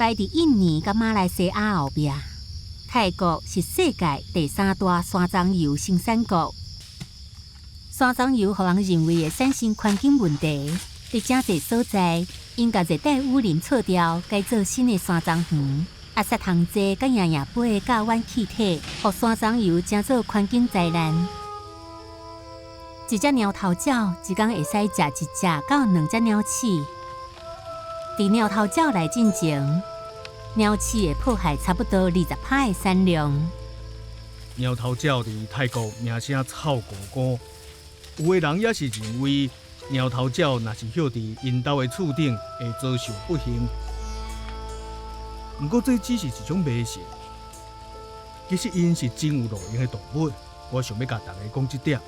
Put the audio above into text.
排佇印尼佮馬來西亞後壁。泰國是世界第三大山樟油生產國。山樟油予人認為會產生環境問題，佇誠濟所在，𪜶共熱帶雨林鑿掉，改做新的山樟園，啊，殺蟲劑佮營養杯的甲烷氣體，予山樟油成做環境災難。一隻貓頭鳥一工會使食一隻到兩隻鳥鼠。佇貓頭鳥來進前，鳥鼠會破壞差不多20%的產量。貓頭鳥佇泰國名聲臭糊糊，有的人也是認為貓頭鳥若是歇佇𪜶兜的厝頂會遭受不幸。毋過這只是一種迷信，其實𪜶是真有路用的動物。我想欲共大家講這點。